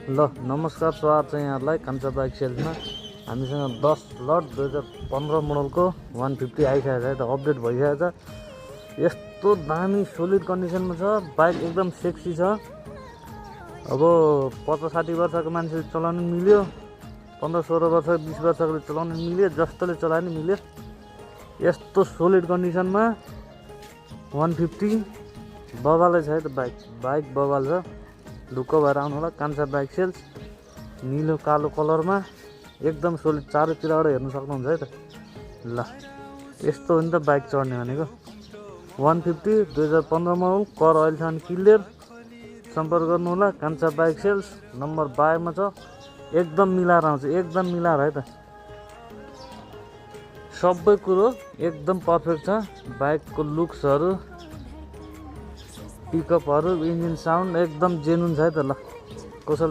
ल नमस्कार, स्वागत छ यहाँहरूलाई कान्छा बाइक सेल्समा। हामीसँग 10 लट 2015 मोडलको 150 आइसकेको छ है त, अपडेट भइसकेको छ। यस्तो दामी सोलिड कन्डिसनमा छ, बाइक एकदम सेक्सी छ। अब 50-60 वर्षको मान्छेले चलाउन मिल्यो, 15-16 वर्ष 20 वर्षकोले चलाउन मिल्यो, जस्तोले चलाए नि मिल्यो। यस्तो सोलिड कन्डिसनमा 150 बबालै छ है त। बाइक बबाल छ। ढुक्क भएर आउनु होला कान्छा बाइक सेल्स। निलो कालो कलरमा एकदम सोलिड, चारैतिरबाट हेर्नु सक्नुहुन्छ है त। ल यस्तो हो नि त बाइक चढ्ने भनेको। 150 2015 मोडल, कर अहिलेसम्म क्लियर। सम्पर्क गर्नु होला कान्छा बाइक सेल्स, नम्बर 22 मा छ। एकदम मिलाएर आउँछ, एकदम मिलाएर है त। सबै कुरो एकदम पर्फेक्ट छ। बाइकको लुक्सहरू, पिकअपहरू, इन्जिन साउन्ड एकदम जेनुन छ है त। ल कसैले